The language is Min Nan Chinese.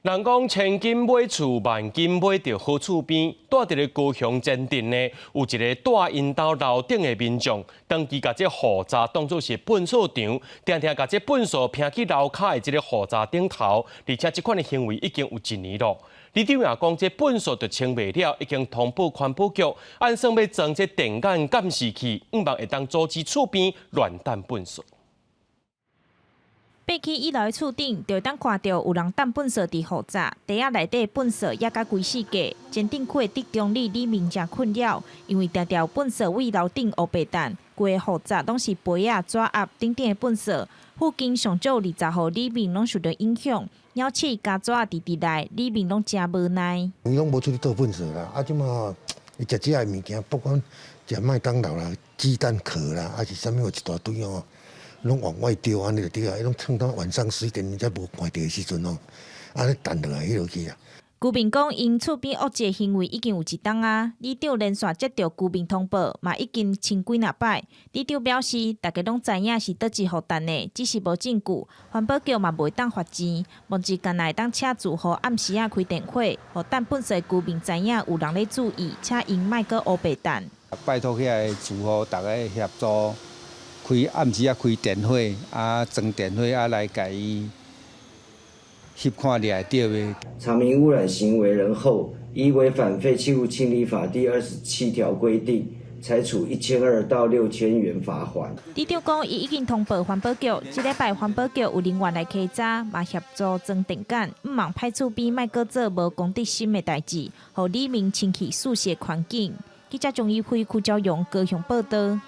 人講千金買厝，萬金買著好厝邊。蹛佇咧高雄前鎮呢，有一个蹛𪜶兜樓頂的民眾，長期共這雨閘當做是糞掃場，定定共這糞掃拚去樓跤的這个雨閘頂頭，而且這款的行為已經有一年咯。里長也講，這糞掃就清袂了，已經通報環保局，按算欲裝這電眼監視器，向望會當阻止厝邊亂擲糞掃。爬去一樓的厝頂，就會當看著有人擲糞掃佇雨閘，袋仔內底糞掃掖甲規世界。前鎮區的竹中里里民誠困擾，因為定定有糞掃對樓頂烏白擲，規个雨閘攏是杯仔、紙盒等等的糞掃。附近上少20戶里民攏受著影響，鳥鼠咬紙仔佇佇內，里民攏誠無奈。伊攏無出去倒糞掃啦，啊，這馬伊食這的物件，不管食麥當勞啦、雞蛋殼啦，抑是啥物有一大堆哦。攏往外丟按呢就對啊，伊攏趁到晚上11點才無看著的時陣哦，按呢擲落來彼落去啊。居民講，𪜶厝邊惡這行為已經有一冬啊，里長連續接著居民通報，嘛已經清幾若擺。里長表示，大家攏知影是佗一戶擲的，只是無證據，環保局嘛袂當罰錢，望是干焦會當請住戶暗時仔開電火，予擲糞掃的居民知影有人咧注意，請𪜶莫閣烏白擲。拜託遐个住戶逐家協助。開暗時仔開電火，啊裝電火啊來共伊翕看掠會著的。查明污染行為人後，依違反廢棄物清理法第27條規定，裁處1200到6000元罰鍰。里長講，伊已經通報環保局，這禮拜環保局有人員來稽查，嘛協助裝電桿，向望歹厝邊莫閣做無公德心的代誌，予里民清氣舒適環境。記者鍾一輝、柯昭榮高雄報導。